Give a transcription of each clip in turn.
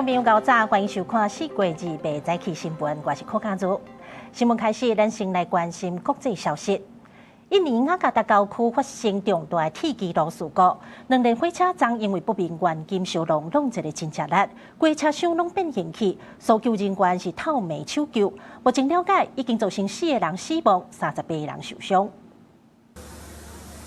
眾朋友早晨，歡迎收看四月28早起新聞，我是柯家祖。新聞開始，咱先來關心國際消息。印尼雅加達郊區發生重大鐵支路事故，兩列火車昨因為不明原因相撞，弄一个真吃力，規車廂攏變形去，搜救人員是透暝搶救。目前了解已經造成四個人死亡，38個人受傷。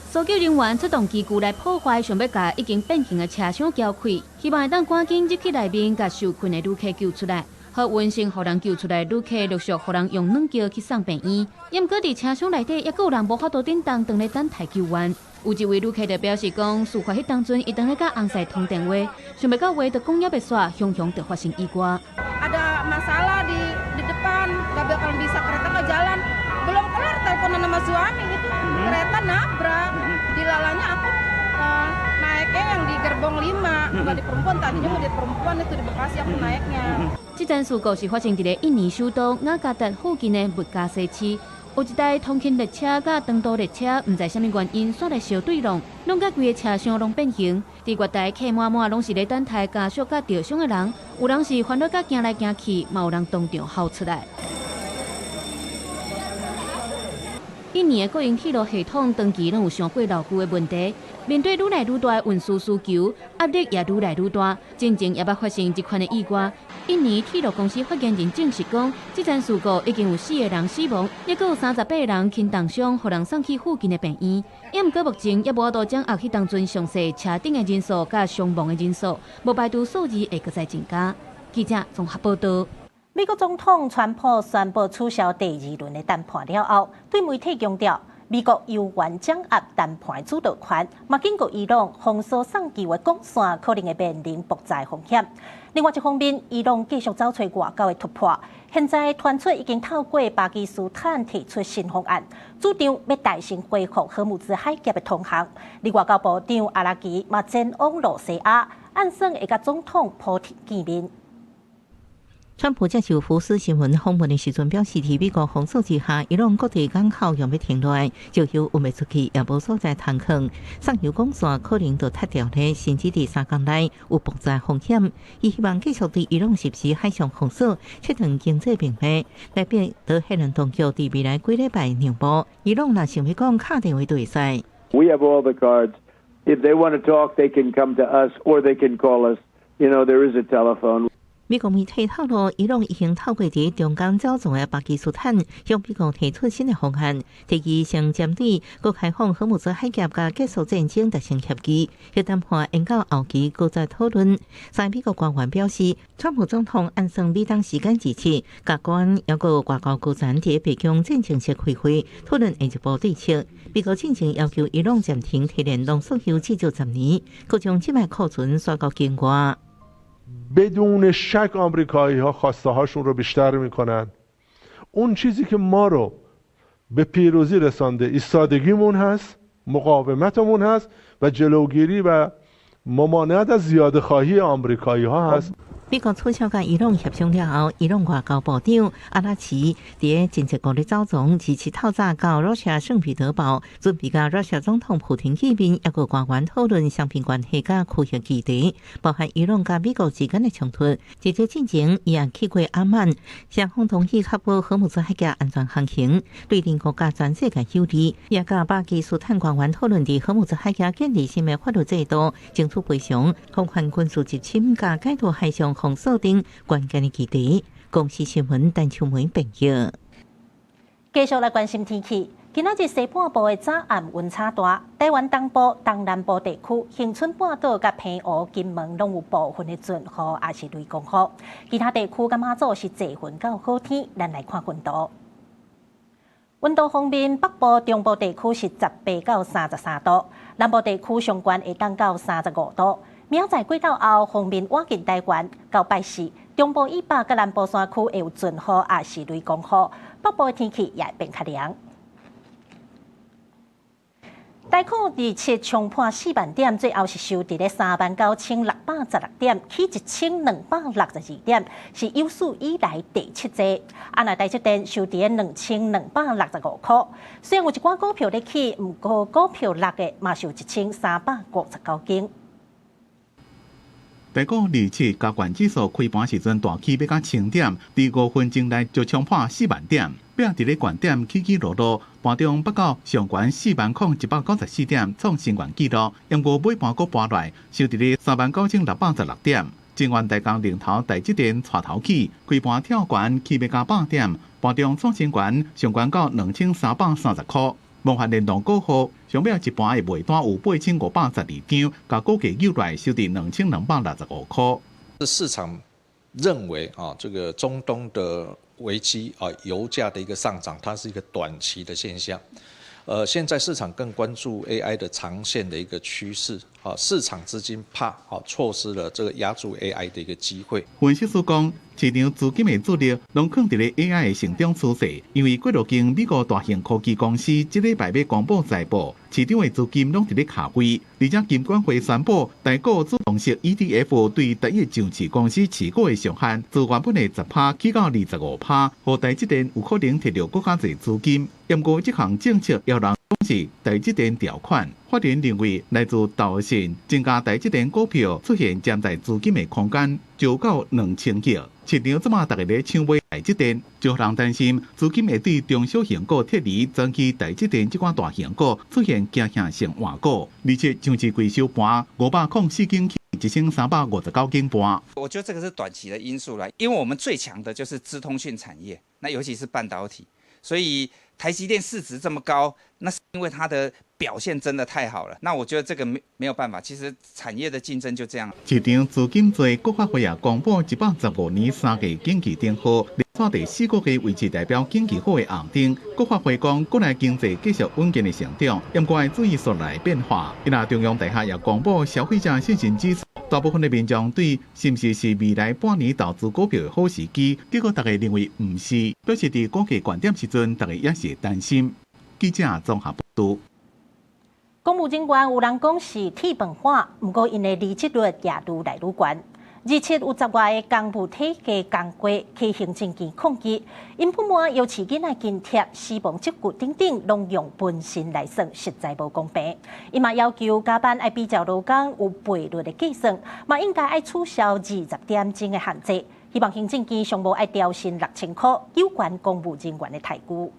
搜救人員出動機具來破壞，想欲共已經變形的車廂撬開，希望會當趕緊入去內面，共受困的旅客救出來。好運先予人救出來，旅客陸續予人用軟轎去送病院。毋過佇車廂內底，猶閣有人無法度振動，當咧等待救援。有一位旅客就表示講，事發彼當陣，伊當咧佮翁婿通電話，想袂到話都講猶未煞，雄雄就發生意外。 Ada masalah di depan, nggak bakal bisa kereta nggak jalan. Belum kelar teleponan sama suami itu kereta nabrak. Dilalahnya aku naiknya yang di gerbong 5, bukan di perempuan. Tadinya mau di perempuan itu di Bekasi aku naiknya. 這樁事故是發生佇咧印尼首都雅加達附近的麥加西市，有一台通勤列車佮長途列車，毋知啥物原因，煞來相對撞，弄甲規个車廂攏變形。佇月台客滿滿，攏是咧等待家屬佮著傷的人，有人是煩惱甲行來行去，嘛有人當場哭出來。印尼的國營鐵路系統長期攏有傷過老舊的問題，面對愈來愈大的運輸需求，壓力也愈來愈大。進前也捌發生這款的意外。印尼鐵路公司發言人證實講，這樁事故已經有四個人死亡，猶閣有38個人輕重傷，予人送去附近的病院。毋過目前猶無法度掌握彼當陣詳細車頂的人數佮傷亡的人數，無排除數字會閣再增加。記者綜合報道。美國總統川普宣布取消第二輪的談判了後，對媒體強調，美國有權掌握談判主導權，嘛警告伊朗封鎖送球的管線可能會面臨爆炸風險。另外一方面，伊朗繼續走揣外交的突破，現在傳出已經透過巴基斯坦提出新方案，主張欲代先恢復荷姆茲海峽的通航。而外交部長阿拉奇嘛前往露西亞，按算會佮總統普廷見面。川普接受福斯新聞訪問的時陣表示，佇美國封鎖之下，伊朗國際港口用欲停落來，石油運袂出去，也無所在通囥，送油管線可能就塌掉咧，甚至佇3工內有爆炸風險。伊希望繼續對伊朗實施海上封鎖，切斷經濟命脈，來逼德黑蘭當局佇未來幾禮拜讓步。伊朗若想欲講敲電話就會使。 We have all the cards. If they want to talk, they can come to us, or they can call us. There is a telephone. 美國媒體透露，伊朗已經透過佇中東走廊的巴基斯坦向美國提出新的方案，提議先針對閣開放荷姆茲海峽佮結束戰爭達成協議。彼談判延到後期閣再討論。三美國官員表示，川普總統按算美東時間27，共國安猶閣外交高層佇白宮戰情室開會，討論下一步對策。美國進前要求伊朗暫停提煉濃縮鈾至少10年，閣將這擺庫存徙到境外。 بدون شک آمریکایی ها خواسته هاشون رو بیشتر میکنن. اون چیزی که ما رو به پیروزی رسانده ایستادگیمون هست، مقاومتمون هست و جلوگیری و ممانعت از زیاده خواهی آمریکایی ها هست. 美國取消佮伊朗協商了後，伊朗外交部長阿拉奇佇真濟國的走廊，27透早到羅西亞聖彼得堡，準備佮羅西亞總統普廷見面，猶閣官員討論雙邊關係佮區域議題，包含伊朗佮美國之間的衝突。這個進前，伊也去過阿曼，雙方同意確保荷姆茲海峽安全航行，對鄰國佮全世界有利。也佮巴基斯坦官員討論佇荷姆茲海峽建立新的法律制度，爭取賠償、防範軍事入侵佮解除海上封鎖等關鍵的議題。公視新聞陳秋梅編譯。繼續來關心天氣。今仔日西半部的早暗溫差大，台灣東部、東南部地區、恆春半島佮澎湖、金門攏有部分的陣雨，抑是雷公雨。其他地區佮馬祖是濟雲到好天。咱來看溫度。溫度方面，北部、中部地區是18到33度，南部地區上懸會當到35度。明仔載過晝後，鋒面倚近台灣，到拜四，中部以北佮南部山區會有陣雨，抑是雷公雨。北部的天氣也會變較涼。台股27衝破4萬點，最後是收佇咧39,616點，起1262點，是有史以來第七濟。啊，若台積電收佇咧2265塊。雖然有一寡股票咧起，毋過股票落的嘛是有1359間。台股27加權指數開盤時陣大起欲到1000點，佇5分鐘內就衝破4萬點，拼佇咧懸點起起落落，盤中北到上懸40,194點，創新懸紀錄。毋過尾盤閣盤來，收佇咧39,616點。晶圓代工龍頭台積電帶頭起，開盤跳懸起欲加100點，盤中創新懸上懸到2330箍。夢幻聯動股號上尾一盤的賣單有8512張，共股價扭來收佇2265箍。市場認為啊，這個中東的危機啊，油價的一個上漲，它是一個短期的現象。現在市場更關注 AI 的長線的一個趨勢，啊，市場資金怕啊錯失了這個押注 AI 的一個機會。分析師講，市場資金的主力攏囥佇咧 AI 的成長趨勢，因為幾落間美國大型科技公司這禮拜欲公布財報，市場的資金攏佇咧卡位。而且金管會宣布，台股主動式 ETF 對單一上市公司持股的上限，自原本的10趴起到25趴，予台積電有可能提著閣較濟資金。毋過這項政策予人講是台積電條款，法人認為來自投信增加台積電股票出現潛在資金的空間，就到2000億。市場這馬逐家咧搶買台積電，就予人擔心資金會對中小型股撤離，轉去台積電這款大型股出現驚嚇性換股。而且上市櫃收盤504間起1359間半。我覺得這個是短期的因素啦，因為我們最強的就是資通訊產業，那尤其是半導體，所以台積電市值這麼高，那是因為它的表現真的太好了。那我覺得這個沒有辦法，其實產業的競爭就這樣。市場資金濟，國發會也公布115年3月景氣燈號，連續第四個月維持代表景氣好的紅燈。國發會講，國內經濟繼續穩健的成長，毋過愛注意紲來變化。伊若中央大學也公布消費者信心指數，大部分的民眾對是毋是是未來半年投資股票的好時機，結果逐家認為毋是，表示佇股價懸點時陣，逐家也是擔心。記者綜合報導。公務人員有人講是鐵飯碗，毋過𪜶的離職率也愈來愈懸。27有10外个公務體系工會去行政院抗議，𪜶不滿幼稚囡仔津貼、死亡給付等等，攏用分薪來算，實在無公平。𪜶嘛要求加班愛比照勞工有倍率的計算，嘛應該愛取消20點鐘的限制。希望行政院上無愛調薪6000箍，有關公務人員的待遇。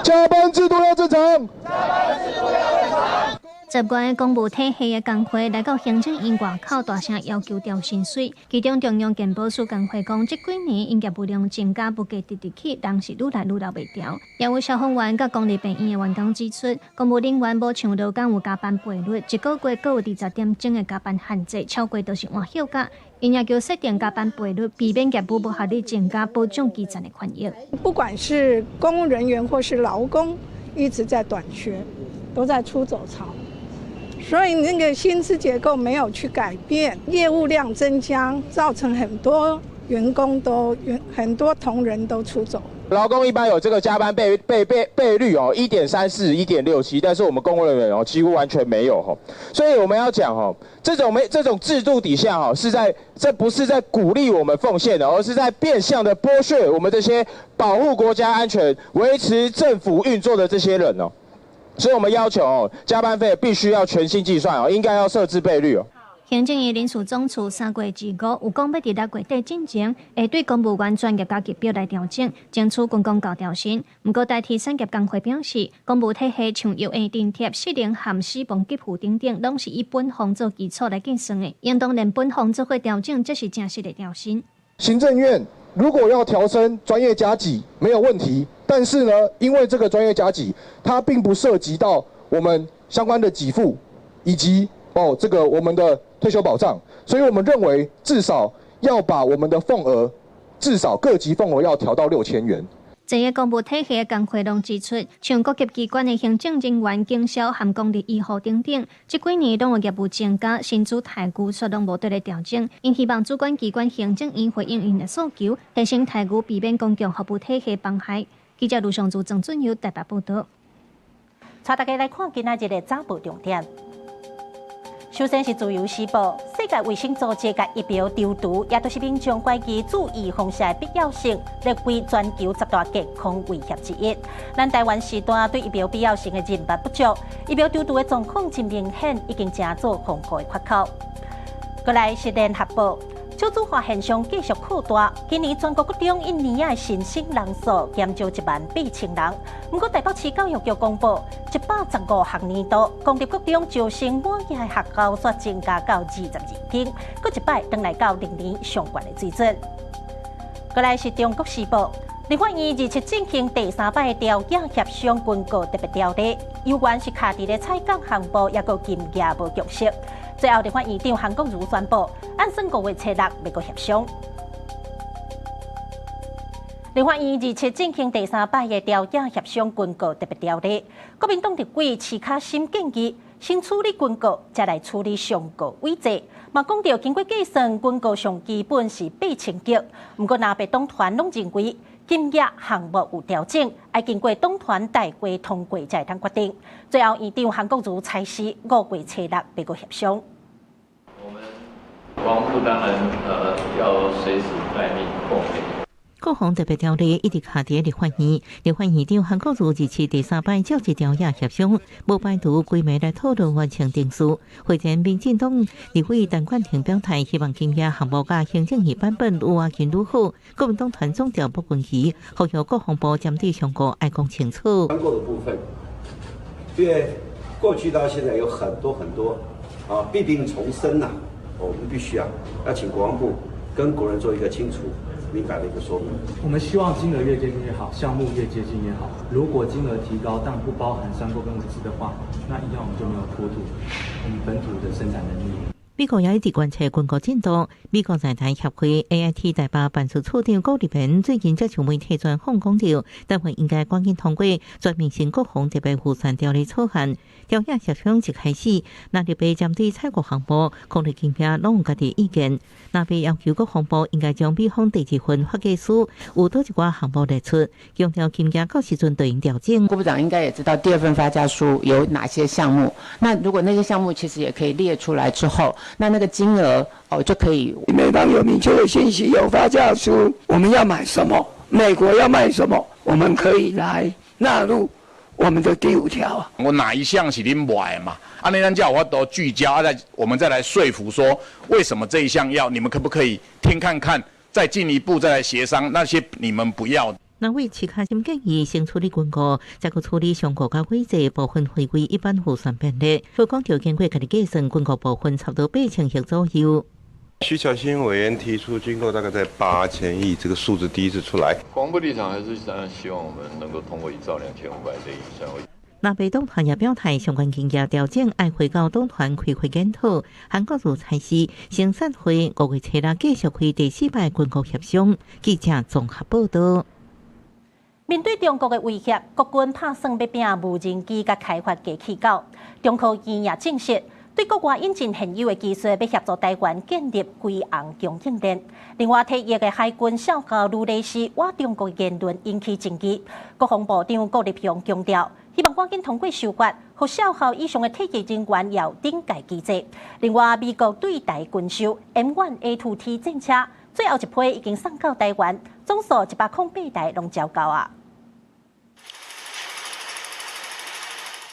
加班制度要正常。加班制度要正常。10外个公務體系的工會來到行政院外口，大聲要求調薪水。其中中央健保署工會講，這幾年𪜶業務量增加，物價直直起，人是愈來愈留袂牢。也有消防員佮公立病院的員工指出，公務人員無像勞工有加班倍率，一個月閣有20點鐘的加班限制，超過就是換休假。𪜶要求設定加班倍率，避免業務無合理增加，保障基層的權益。不管是公務人員或是勞工，一直在短缺，都在出走潮。所以那個薪資結構沒有去改變，業務量增加，造成很多員工都很多同仁都出走。勞工一般有這個加班倍率哦，1.34、1.67，但是我們公務人員哦幾乎完全沒有吼，所以我們要講哦，這種沒這種制度底下哈，是在這不是在鼓勵我們奉獻的，而是在變相的剝削我們這些保護國家安全、維持政府運作的這些人哦。所以我們要求哦，加班費必須要全薪計算哦，應該要設置倍率哦。行政院人事總處3月25有講，欲佇6月底進前，會對公務員專業加級表來調整，爭取軍公教調薪。毋過，台鐵產業工會表示，公務體系像藥院津貼、失能和死亡給付等等，攏是以本俸做基礎來計算的，應當連本俸做伙調整，才是正式的調薪。行政院如果要調升專業加給，沒有問題。但是呢，因為這個專業加給，它並不涉及到我們相關的給付，以及哦這個我們的退休保障，所以我們認為至少要把我們的俸額，至少各級俸額要調到6000元。這個公務體系的工會攏指出，像各級機關的行政人員、經銷和公立醫護等等，這幾年攏有業務增加，薪資待遇卻攏無得咧調整。𪜶希望主管機關行政院回應𪜶的訴求，提升待遇，避免公共服務體系崩壞。記者盧尚祖、鄭俊友台北報道。帶大家來看今仔日的早報重點。首先是自由時報，世界衛生組織共疫苗丟毒，也都是民眾懷疑注預防射的必要性，列為全球十大健康威脅之一。咱台灣時段對疫苗必要性的認識不足，疫苗丟毒的狀況真明顯，已經成做防護的缺口。過來是聯合報，少子化現象繼續擴大，今年全國國中一年的新生人數減少18,000人。毋過台北市教育局公布，115學年度公立國中招生滿額的學校煞增加到22間，閣一擺轉來到歷年上懸的水準。過來是中國時報，立法院27進行第三擺調解協商軍購特別條例，猶原是卡佇咧採購項目，抑閣金額無共識。最後，立法院長韓國瑜宣布，按算5月初六欲閣協商。立法院27進行第三擺的調解協商軍購特別條例，國民黨立委徐卡心建議先處理軍購，再來處理商購委制。嘛講著經過計算，軍購上基本是8000億。毋過藍白黨團攏認為金額項目有調整，愛經過黨團大會通過才會當決定。最後，院長韓國瑜裁示5月初六欲閣協商。我們國防部當然要隨時待命奉陪。國防特別條例一直卡佇立法院，立法院長韓國瑜27第三擺召集調解協商，無排除規暝來討論完成程序。會前，民進黨立委陳冠廷表態，希望金額項目佮行政院版本愈倚近愈好。國民黨團總召傅崑萁呼籲國防部針對商購愛講清楚。商購的部分，因為過去到現在有很多很多啊，必定重申吶，我們必須啊，要請國防部跟國人做一個清楚明白的一個說明。我們希望金額越接近越好，項目越接近越好。如果金額提高，但不包含商購跟委制的話，那一樣我們就沒有拖住我們本土的生產能力。美國也一直關切軍購進度。美國在台協會 AIT 台北辦事處長顧立文最近接受媒體專訪講著，台灣應該趕緊通過全面性國防特別預算條例草案。調解協商一開始，藍綠白針對採購項目、控制金額攏有家己意見。藍白要求國防部應該將美方第二份發價書有佗一寡項目列出，強調金額到時陣對應調整。郭部長應該也知道第二份發價書有哪些項目，那如果那些項目其實也可以列出來之後，那個金額哦就可以。美方有明確的信息，有發價書，我們要買什麼，美國要賣什麼，我們可以來納入我們的第五條。我哪一項是恁買的嘛？按呢咱才有法度聚焦，啊，再我們再來說服說，為什麼這一項要，你們可不可以聽看看，再進一步再來協商那些你們不要。藍委徐卡心建議先處理軍購，再閣處理商購佮委制部分回歸一般預算編列。佢講著經過家己計算，軍購部分差不多8000億左右。徐巧芯委員提出軍購大概在8000億，這個數字第一次出來。國防部立場還是當然希望我們能夠通過1兆2500的預算。藍白黨團也表態，相關金額調整愛回到黨團開會檢討。韓國瑜裁示，生產會5月初六繼續開第四擺軍購協商。記者綜合報道。面對中國的威脅，國軍拍算欲拼無人機佮開發機器狗。中科院也證實，對國外引進現有的技術，欲協助台灣建立飛航供應鏈。另外，退役的海軍少校呂禮詩，倚中國言論引起爭議。國防部長郭立雄強調，希望趕緊通過修法，予少校以上的退役人員有頂界機制。另外，美國對台軍售 M1A2T 戰車，最後一批已經送到台灣，總數108台攏交到啊。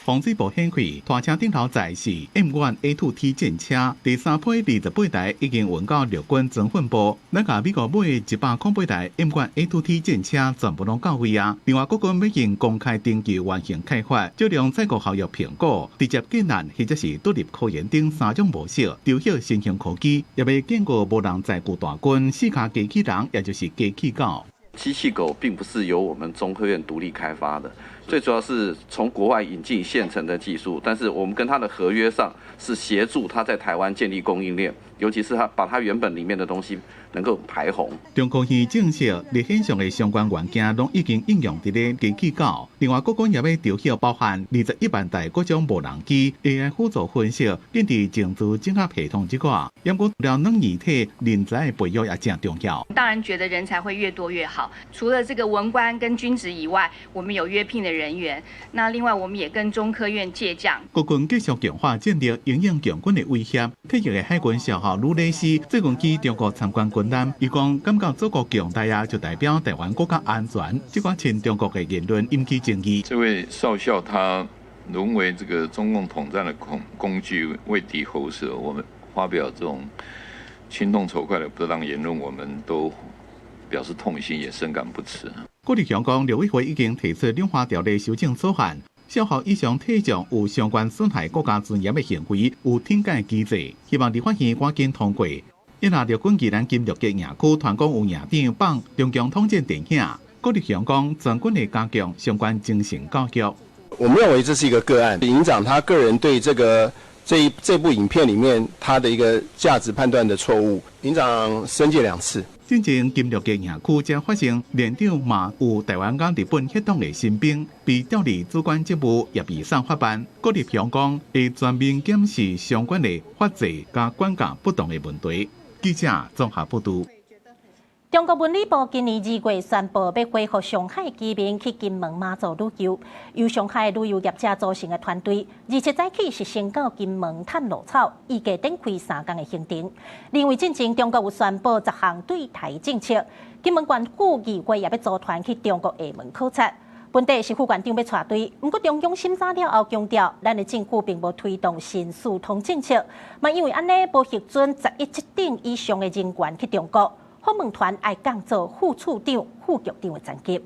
防水部顯開，拖車頂頭載是 M1A2T 戰車，第三批28台已經運到陸軍裝訓部。咱共美國買108台 M1A2T 戰車全部攏到位啊！另外，國軍欲用公開徵求完成開發，少量採購效益評估，直接建案或者是獨立科研等三種模式，調適新興科技，也欲建構無人載具大軍四跤機器人，也就是機器狗。機器狗並不是由我們中科院獨立開發的，最主要是從國外引進現成的技術，但是我們跟他的合約上是協助他在台灣建立供應鏈，尤其是它把它原本裡面的東西能夠排紅。中科院證實，熱線上的相關元件攏已經應用佇咧機器狗。另外，國軍也欲調校包含21萬台各種無人機、AI 輔助分析、建置情資整合系統之外，毋過除了軟硬體人才的培育也誠重要。當然覺得人才會越多越好。除了這個文官跟軍職以外，我們有約聘的人員。那另外，我們也跟中科院借將。國軍繼續強化戰力，因應共軍的威脅。退役的海軍少校呂禮斯最近去中國參觀軍艦，伊講感覺祖國強大啊，就代表台灣國家安全。這款親中國的言論引起爭議。這位少校他淪為這個中共統戰的工具，為敵喉舌。我們發表這種親共仇快的不當言論，我們都表示痛心，也深感不齒。郭立雄講，陸委會已經提出兩化條例修正草案，少校以上退將有相關損害國家尊嚴的行為，有懲戒機制，希望立法院趕緊通過。伊若陸軍宜蘭金六結營區傳講有營長放中共統戰電影，郭立雄講，全軍會加強相關精神教育。我們認為這是一個個案，營長他個人對這個這一這部影片裡面他的一個價值判斷的錯誤，營長申誡兩次。進前金六結營區才發生連長嘛有台灣佮日本血統的新兵被調離主管職務，也被送法辦。郭立雄講，會全面檢視相關的法制佮管教不當的問題。記者綜合報導。中國文旅部今年2月宣布，欲恢復上海居民去金門馬祖旅遊，由上海旅遊業者組成的團隊，27早起是先到金門探路草，預計展開3天的行程。另外，進前中國有宣布10項對台政策，金門縣府議會也欲組團去中國廈門考察。本底是副縣長欲帶隊，毋過中央審查了後強調，咱的政府並無推動新四通政策，嘛因為按呢無核准11職等以上的人員去中國。訪問團愛降做副處長、副局長的層級。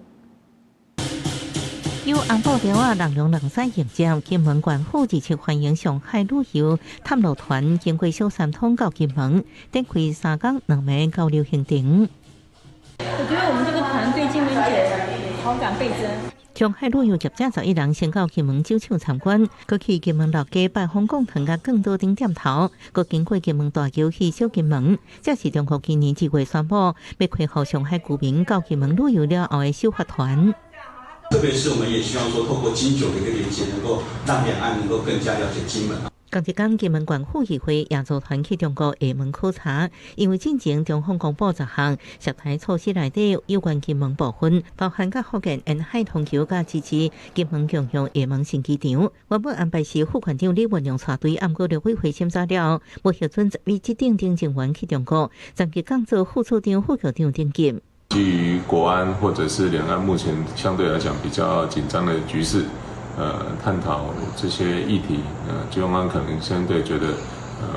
由紅布條仔人龍人驶迎接，金門縣府27歡迎上海旅遊探路團經過小三通到金門，展開3工2暝交流行程。我覺得我們這個團對金門姐好感倍增。上海旅遊業者11人先到金門酒廠參觀，閣去金門老街拜訪貢糖佮貢島頂店頭，閣經過金門大橋去小金門。這是中國今年2月宣布欲恢復上海居民到金門旅遊了後的首發團。特別是我們也希望說，透過金酒的一個連接，能夠讓兩岸能夠更加了解金門。仝一工，金門縣府議會也組團去中國廈門考察，因為進前中方公布10項涉台措施內底有關金門部分，包含佮福建沿海通橋佮支持金門共用廈門新機場。原本安排是副縣長李文亮帶隊，毋過陸委會審查了，無核准11職等等人員去中國，暫時降做副處長、副局長等級。基於國安或者是兩岸目前相對來講比較緊張的局勢。探討這些議題，中央可能相對覺得，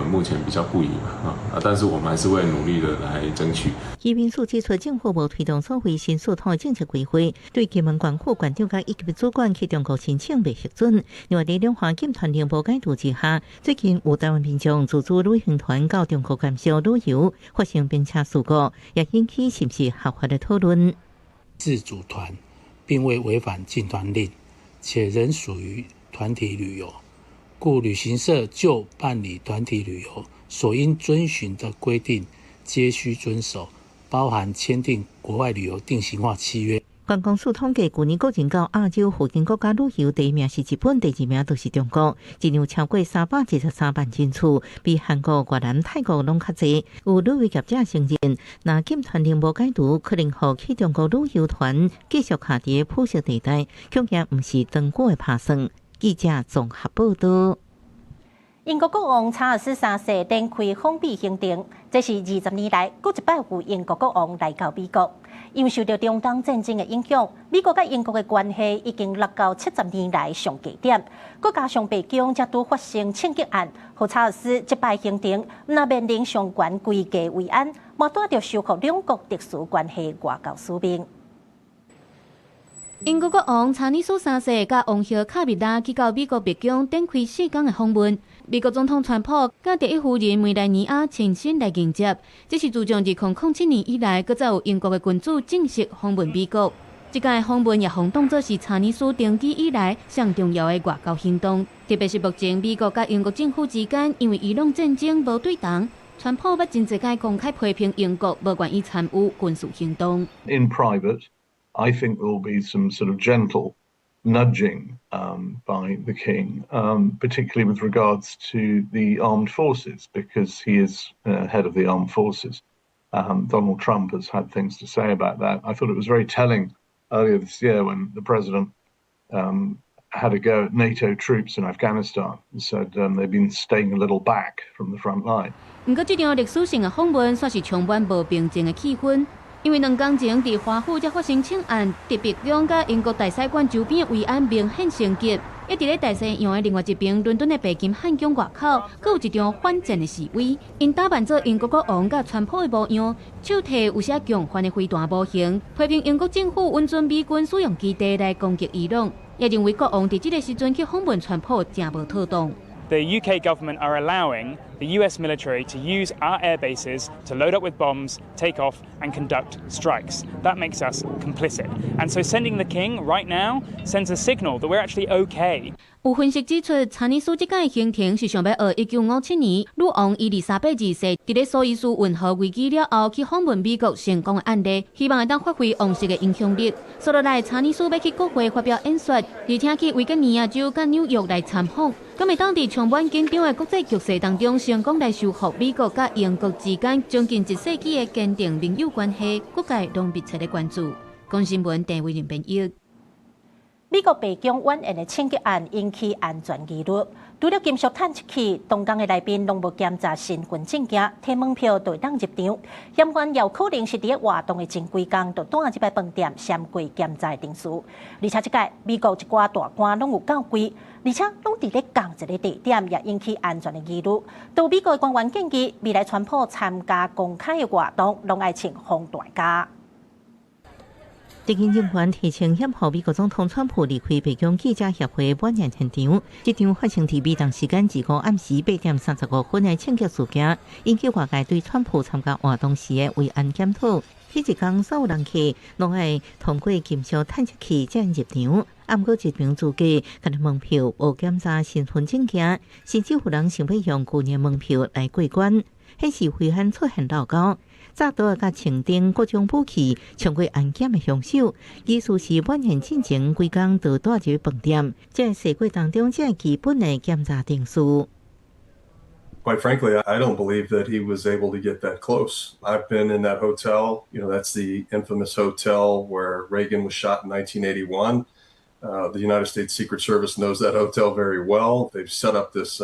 目前比較不宜嘛，啊，但是我們還是會努力的來爭取。移民署指出，政府無推動所謂新四通的政策規劃，對金門縣副縣長佮一級主管去中國申請未核准。另外，佇兩岸禁團令無解除之下，最近有台灣民眾自組旅行團到中國觀光旅遊，發生冰車事故，也引起是毋是合法的討論。自組團並未違反禁團令。且仍屬於團體旅遊，故旅行社就辦理團體旅遊所應遵循的規定，皆須遵守，包含簽訂國外旅遊定型化契約。觀光署統計，舊年個人到亞洲附近國家旅遊，第一名是日本，第二名就是中國，一年有超過313萬人次，比韓國、越南、泰國攏較濟。有旅遊業者承認，若禁團令無解除，可能予去中國旅遊團繼續卡佇灰色地帶，恐驚毋是長久的拍算。記者綜合報導。英國國王查爾斯三世展開訪美行程，這是20年來閣一擺有英國國王來到美國。因為受著中東戰爭的影響，美國佮英國的關係已經落到70年來上低點。閣加上白宮才拄發生槍擊案，予查爾斯這擺行程，毋但面臨上懸規格維安，嘛帶著修復兩國特殊關係外交使命。英國國王查爾斯三世佮王后卡蜜拉去到美國白宮展開4工的訪問。美國總統川普佮第一夫人梅蘭妮亞親身來迎接，這是自從2007年以來，閣再有英國的君主正式訪問美國。這屆訪問也予當作是查爾斯登基以來上重要的外交行動，特別是目前美國佮英國政府之間因為伊朗戰爭無對同。川普捌真濟擺公開批評英國無願意參與軍事行動。 In private, I think there will be some sort of gentle nudging by the king, particularly with regards to the armed forces, because he is head of the armed forces. Donald Trump has had things to say about that. I thought it was very telling earlier this year when the president had a go at NATO troops in Afghanistan and said they've been staying a little back from the front line. 毋過，這場歷史性的訪問煞是充滿無平靜的氣氛，因為2工前佇華府才發生槍案，佇白宮佮英國大使館周邊的維安明顯升級。一佇咧大西洋的另外一邊，倫敦的白金漢宮外口，閣有一場反戰的示威，𪜶打扮做英國國王佮川普的模樣，手提有寫共犯的飛彈模型，批評英國政府允准美軍使用基地來攻擊伊朗，也認為國王佇這个時陣去訪問川普誠無妥當。 The UK government are allowing the US military to use our air bases to load up with bombs, take off, and conduct strikes. That makes us complicit. And so sending the king right now sends a signal that we're actually okay. 有分析指出，查爾斯這擺行程是想欲學1957年女王伊麗莎白二世佇咧蘇伊士運河危機了後去訪問美國成功的案例，希望會當發揮王室的影響力。紲落來，查爾斯欲去國會發表演說，而且去維吉尼亞州佮紐約來參訪，敢會當佇充滿緊張的國際局勢當中，成功來修復美國佮英國之間將近一世紀的堅定盟友關係，各界攏密切的關注。公視新聞鄭偉仁編譯。美國白宮晚宴的槍擊案引起安全疑慮，除了金屬探測器，當工的來賓攏無檢查身份證件，提門票就會當入場。嫌犯有可能是佇活動的前幾工就蹛這擺飯店閃過檢查程序。而且這擺美國一寡大官攏有到櫃，而且攏佇咧仝一个地點，也引起安全的疑慮。對美國的官員建議，未來川普參加公開的活動，攏愛穿防彈膠。特勤人員提前掩護美國總統川普離開白宮記者協會晚宴現場，這場發生佇美東時間25暗時8點35分的槍擊事件，引起外界對川普參加活動時的維安檢討。彼一工所有人客攏愛通過金屬探測器才入場，毋過入場資格，干焦門票無檢查身份證件，甚至有人想欲用舊年門票來過關，顯示危險出現漏溝。炸刀佮槍等各種武器，衝過安檢的兇手，意思是晚宴進前幾工就蹛入飯店，這是過當中這基本的檢查程序。 Quite frankly, I don't believe that he was able to get that close. I've been in that hotel. That's the infamous hotel where Reagan was shot in 1981. The United States Secret Service knows that hotel very well. They've set up this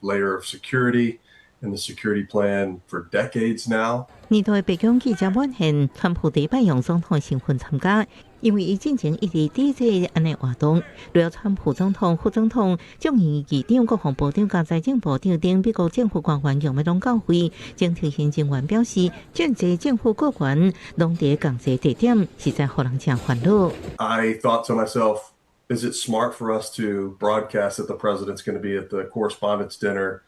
layer of security in the security plan for decades now. 年度的白宮記者晚宴，川普第一擺用總統身份參加，因為伊進前一直抵制按呢活動。除了川普總統、副總統、眾議院議長、國防部長佮財政部長等美國政府官員用欲攏到會。總特勤人員表示，這濟政府高官攏佇仝一個地點，實在予人誠煩惱。 I thought to myself, is it smart for us to broadcast that the president's going to be at the correspondents' dinner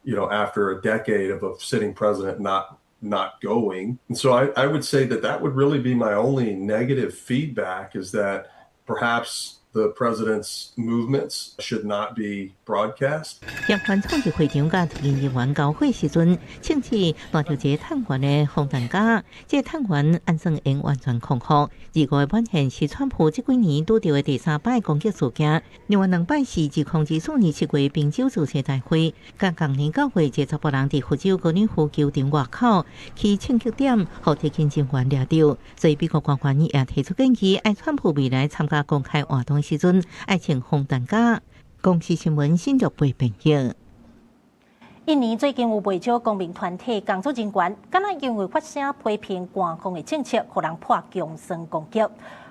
after a decade of a sitting president not going? And so I would say that that would really be my only negative feedback, is that perhaps the president's movements should not be broadcast. 嫌犯衝入會場，佮特勤人員交火時陣，槍支帶著一个探員的防彈膠，這个探員按算會完全康復。25的晚宴是川普這幾年拄著的第三擺攻擊事件，另外兩擺是2024年7月賓州造勢大會，佮仝年9月一個查埔人佇佛州高爾夫球場外口去槍擊點，予特勤人員掠著。所以美國官員也提出建議，愛川普未來參加公開活動時陣，愛穿防彈膠。公視新聞新竹編譯。印尼最近有袂少公民團體工作人員，敢若因為發聲批評官方的政策，予人潑強酸攻擊。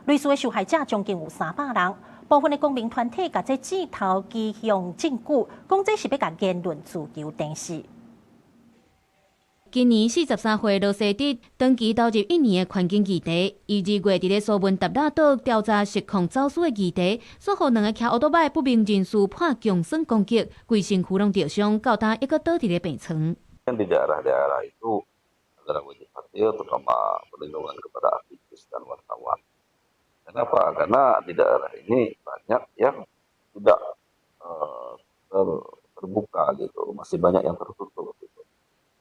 類似的受害者將近有300人，部分的公民團體共這箭頭指向政府，講這是欲共言論自由釘死。今年43歲羅西德長期投入印尼的環境議題，伊2月佇咧蘇門答臘島調查錫礦走私的議題，煞予兩个騎歐多擺不明人士潑強酸攻擊，規身軀攏著傷，到今猶閣倒佇咧病床。 Di daerah-daerah itu adalah wajib patuh, terutama perlindungan kepada aktivis dan wartawan. Kenapa? Karena di daerah ini banyak yang tidak terbuka gitu, masih banyak yang tertutup gitu.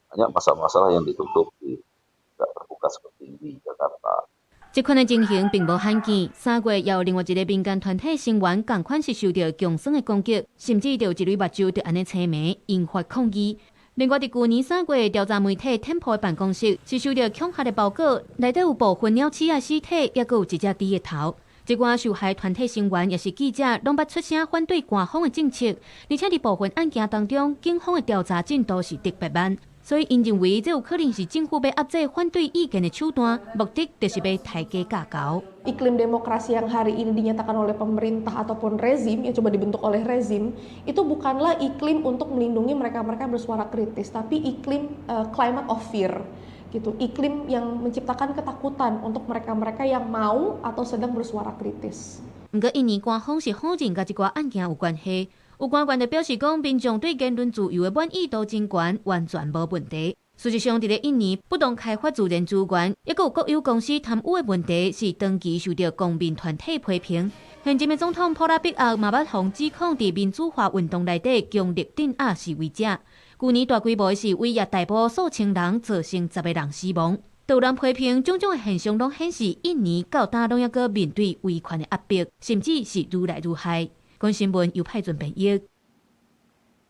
Banyak masalah-masalah yang ditutupi, tidak terbuka seperti di Jakarta. 這款的情形並無罕見。3月也有另外一个民間團體成員仝款是受著強酸的攻擊，甚至著一蕊目睭就按呢青盲，引發抗議。另外，佇舊年3月，調查媒體天破的辦公室是受著恐嚇的包裹，內底有部分鳥鼠仔屍體，抑閣有一隻豬的頭。這寡受害團體成員抑是記者，攏捌出聲反對官方的政策，而且佇部分案件當中，警方的調查進度是特別慢。所以，𪜶認為這有可能是政府欲壓制反對意見的手段，目的就是欲刣雞咬猴。 Iklim demokrasi yang hari ini dinyatakan oleh pemerintah ataupun rezim yang coba dibentuk oleh rezim itu bukanlah iklim untuk melindungi mereka-mereka yang bersuara kritis, tapi iklim climate of fear gitu, iklim yang menciptakan ketakutan untuk mereka-mereka yang mau atau sedang bersuara kritis. 毋過，印尼官方是否認佮這寡案件有關係。有官員就表示講，民眾對言論自由的滿意度真懸，完全無問題。事實上，佇咧印尼不當開發自然資源，抑閣有國有公司貪污的問題，是長期受著公民團體批評。現任的總統普拉比奧嘛捌予指控佇民主化運動內底強力鎮壓示威者。舊年大規模的示威也逮捕數千人，造成10個人死亡。都有人批評，種種的現象攏顯示印尼到今攏猶閣面對威權的壓迫，甚至是愈來愈害。公視新聞由派准編譯。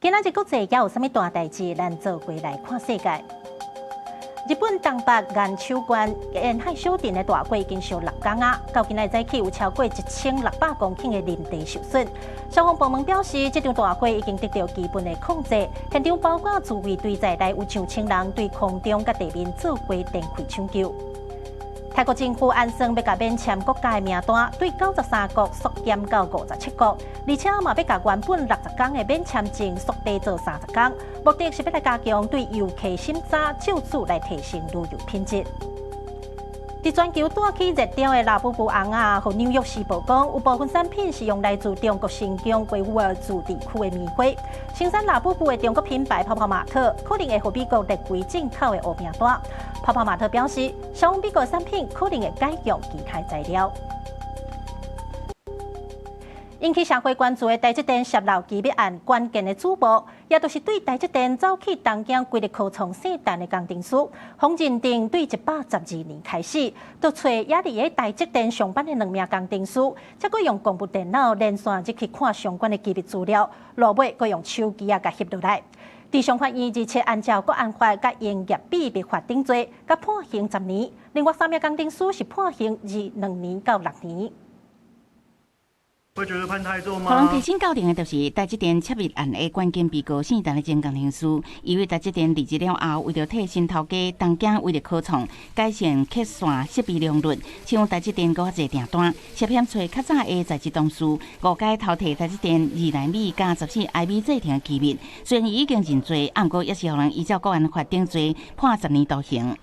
今仔日國際猶有啥物大代誌？咱做伙來看世界。日本東北岩手縣沿海小鎮的大火已經燒6工啊，到今仔日早起有超過1600公頃的林地受損。消防部門表示，這場大火已經得到基本的控制。現場包括自衛隊在內，有上千人對空中佮地面做過電氣搶救。泰國政府按算欲共免簽國家的名單，對93國縮減到57國，而且嘛欲共原本60工的免簽證縮短做30工，目的是欲來加強對遊客審查，藉此來提升旅遊品質。佇全球帶起熱潮的拉布布尪仔，予紐約時報講，有部分產品是用來自中國新疆維吾爾自治區的棉花。生產拉布布的中國品牌泡泡瑪特，可能會予美國列為進口的黑名單。泡泡瑪特表示，銷往美國產品可能會改用其他材料。引起社會關注的台積電洩漏機密案關鍵的主謀，也就是對台積電走去東京規日科創聖誕的工程師，予認定對112年開始，就揣猶佇咧台積電上班的兩名工程師，才閣用公部電腦連線入去看相關的機密資料，落尾閣用手機仔共翕落來。地上法院日前按照國安法佮營業秘密法定罪，共判刑10年。另外三名工程師是判刑2年到6年。會覺得判太重嗎？予人提審到庭的，就是台積電竊密案的關鍵被告姓陳的前工程師。因為台積電離職了後，為著替新頭家東京威力科創改善刻線設備良率，搶台積電閣較濟訂單，涉嫌揣較早的在職同事誤解偷提台積電2納米佮14納米製程的機密。雖然伊已經認罪，毋過猶是予人依照國安法定罪判10年徒刑。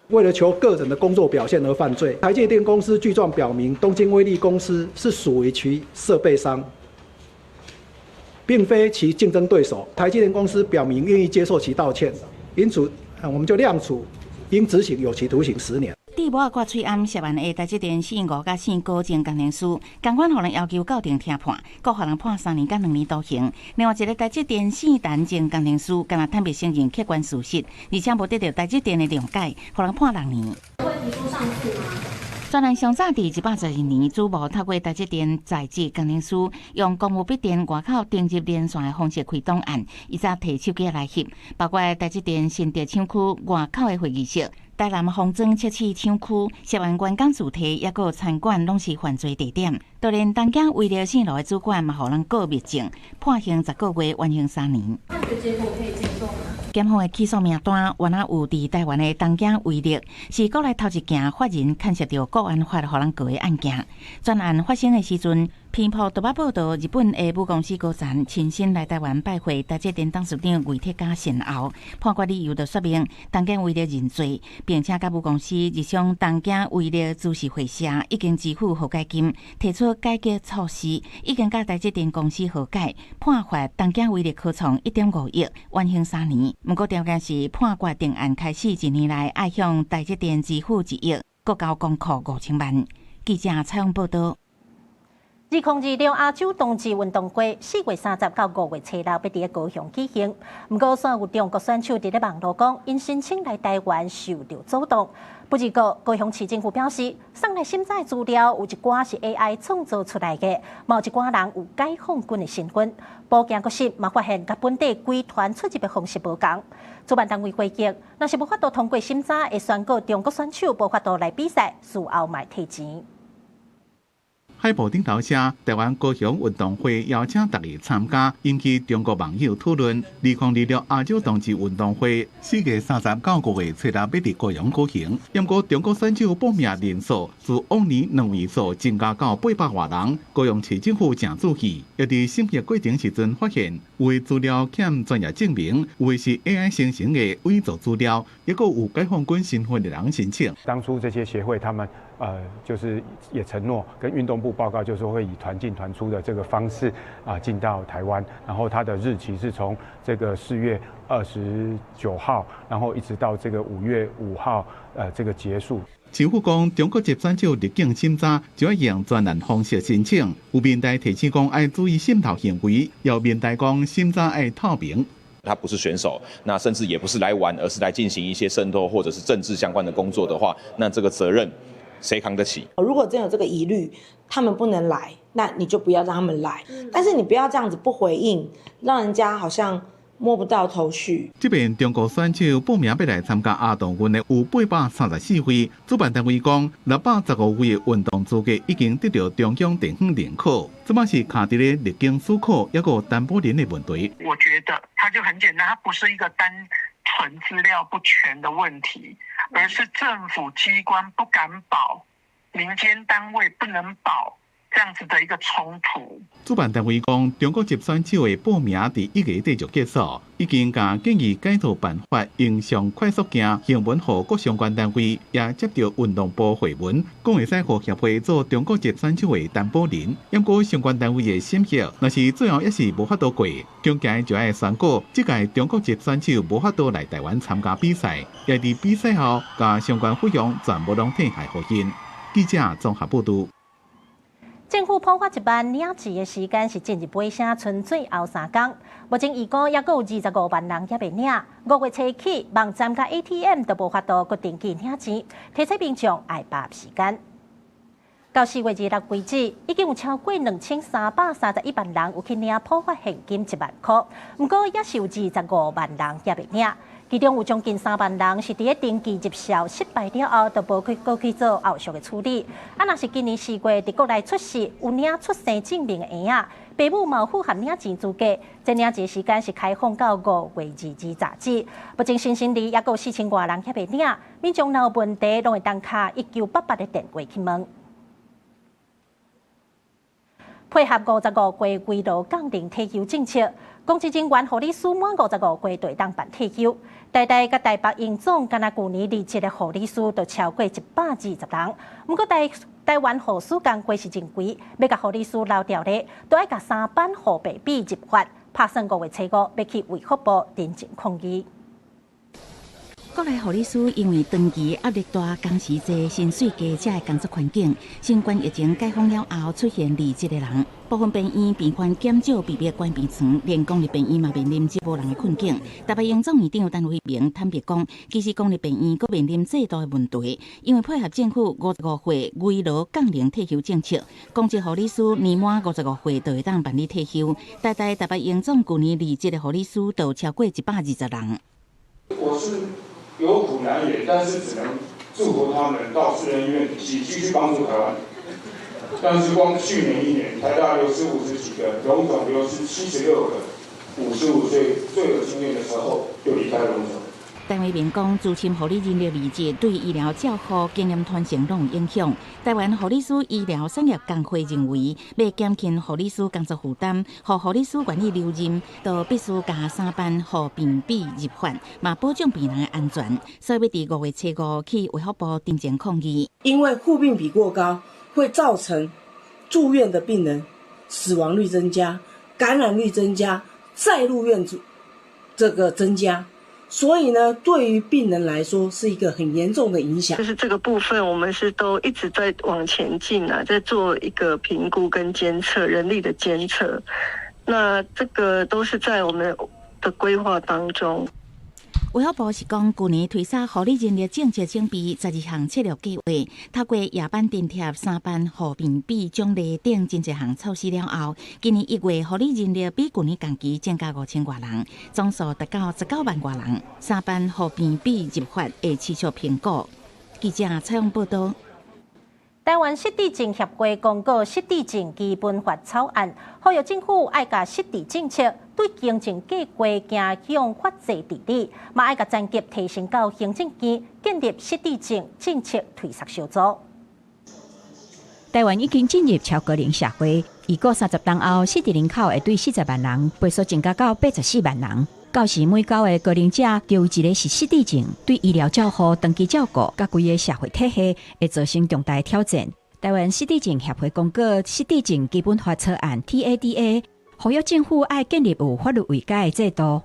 為了求個人的工作表現而犯罪，台積電公司具狀表明，東京威力公司是屬於其設備商，並非其競爭對手。台積電公司表明願意接受其道歉，因此我們就量處應執行有期徒刑10年。對某仔掛喙罨涉案的台積電姓吳佮姓高前工程師，仝款予人要求到庭聽判，閣予人判3年佮2年徒刑。另外一个台積電姓陳前工程師，敢若坦白承認客觀事實，而且無得著台積電的諒解，予人判6年。會提出上訴嗎？專案上早佇112年，主謀透過台積電在職工程師，用公務筆電外口登入連線的方式開檔案，伊才提手機來翕，包括台積電新竹廠區外口的會議室、台南封裝測試廠區、涉案員工住宅，抑閣餐館，攏是犯罪地點。就連東京威力線路的主管嘛，予人告密證，判刑10個月，緩刑3年。判決結果可以接受嗎？檢方的起訴名單，原來有佇台灣的東京威力，是國內頭一件法人牽涉著國安法予人告的案件。專案發生的時陣，彭博都捌報導，日本的母公司高層親身來台灣拜會台積電董事長魏鐵佮善後，判決理由就說明東京威力認罪，並且佮母公司日商東京威力株式會社已經支付和解金，提出改革措施，已經佮台積電公司和解，判罰東京威力科創1.5億，緩刑3年。毋過條件是判決定案開始一年內，愛向台積電支付1億，閣交公庫5000萬。記者採訪報導。2026亞洲冬季運動會4月30到5月初六欲佇高雄舉行，毋過煞有中國選手佇咧網路講，𪜶申請來台灣受著阻擋。不過高雄市政府表示，送來審查的資料有一寡是 AI 創造出來的，嘛有一寡人有解放軍的身份。保健國實嘛發現，佮本地規團出入的方式無仝。主辦單位回擊，若是無法度通過審查，會宣告中國選手無法度來比賽，事後嘛會退錢。海報頂頭寫台灣高雄運動會邀請大家參加，引起中國網友討論。2026亞洲冬季運動會4月30到5月初六欲佇高雄舉行，毋過中國選手報名人數自往年兩位數增加到800外人。高雄市政府誠注意，也佇審核過程時陣發現，有的資料欠專業證明，有的是 AI 生成的偽造資料，抑閣有解放軍身份的人申請。當初這些協會他們就是也承諾跟運動部報告，就是會以團進團出的這個方式啊進到台灣，然後它的日期是從這個4月29號，然後一直到這個5月5號，這個結束。政府講，中國籍選手入境審查就愛用專案方式申請，有民代提醒講愛注意滲透行為，有民代講審查愛透明。他不是選手，那甚至也不是來玩，而是來進行一些滲透或者是政治相關的工作的話，那這個責任誰扛得起？如果真有這個疑慮，他們不能來，那你就不要讓他們來。但是你不要這樣子不回應，讓人家好像摸不到頭緒。這邊中國選手報名欲來參加亞冬運的有834位，主辦單位講615位的運動資格已經得到中央地方認可，這擺是卡佇咧入境許可抑閣擔保人的問題。我覺得它就很簡單，它不是一個單純資料不全的問題，而是政府機關不敢保，民間單位不能保。這樣子的一個衝突。主辦單位講，中國籍選手的報名佇1月底就結束，已經共建議改套辦法，用上快速件行文予各相關單位，也接著運動部回文，講會使予協會做中國籍選手的擔保人。毋過相關單位的審核，若是最後抑是無法度過，恐驚就愛宣告，這屆中國籍選手無法度來台灣參加比賽，也佇比賽後，共相關費用全部攏退還予𪜶。記者綜合報導。政府普發1萬領錢的時間是進入尾聲，賰最後3工。目前預估抑閣有25萬人猶未領。5月初起，網站佮 ATM 都無法度閣登記領錢，提醒民眾愛把握時間。到4月26為止，已經有超過2331萬人有去領普發現金1萬箍，毋過猶是有25萬人猶未領。其中有將近3萬人是佇咧登記入數失敗了後，就無去閣去做後續的處理。啊，若是今年4月佇國內出世有領出生證明的嬰仔，爸母嘛有符合領錢資格，這領錢時間是開放到5月22截止。目前新生兒抑閣有4000外人猶未領，民眾若有問題，攏會當敲1988的電話去問。配合55歲慰勞降齡退休政策，公職人員護理師滿55歲就會當辦退休。台大佮台北榮總，敢若舊年離職的護理師就超過120人。毋過台灣護士工會是真貴，欲共護理師留調咧，都愛共三班護病比入法，拍算5月初5欲去衛福部陳情抗議。國內護理師因為長期壓力大、工時濟、薪水低，遮的工作環境，新冠疫情解封了後出現離職的人，部分病院病患減少，被迫關病床，連公立病院嘛面臨這無人的困境。台北榮總院長陳輝明坦白講，其實公立病院閣面臨制度的問題，因為配合政府55歲慰勞降齡退休政策，公職護理師年滿55歲就會當辦理退休。台大台北榮總舊年離職的護理師就超過120人。我是有苦難言，但是只能祝福他們到私人醫院體系繼續幫助台灣。但是光去年一年，台大流失50幾個，榮總流失76個，55歲最有經驗的時候就離開榮總。陳偉明講，資深護理人員離職對醫療照護、經驗傳承攏有影響。台灣護理師醫療產業工會認為，欲減輕護理師工作負擔，予護理師願意留任，就必須共三班護病比入法，嘛保障病人的安全。所以欲佇5月初5去衛福部陳情抗議。因為護病比過高，會造成住院的病人死亡率增加、感染率增加、再入院這個增加。所以呢，對於病人來說是一個很嚴重的影響。就是這個部分，我們是都一直在往前進啊，在做一個評估跟監測，人力的監測。那這個都是在我們的規劃當中。衛福部是講，舊年推捒護理人力政策整備12項策略計劃，透過夜班津貼、三班護病比獎勵等真濟項措施了後，今年1月護理人力比舊年同期增加5000外人，總數達到19萬外人。三班護病比入法會持續評估。記者採訪報道。台灣失智症協會公告失智症基本法草案，呼籲政府愛共失智政策對行政計劃走向法制治理，嘛愛共層級提升到行政院，建立失智症政策推捒小組。台灣已經進入超高齡社會，預估30冬後，失智人口會對40萬人，倍數增加到84萬人。到時每九个高齡者就有一个是失智症，對醫療照護、長期照顧、佮規个社會體系會造成重大的挑戰。台灣失智症協會公告失智症基本法草案（TADA），呼籲政府愛建立有法律位階的制度，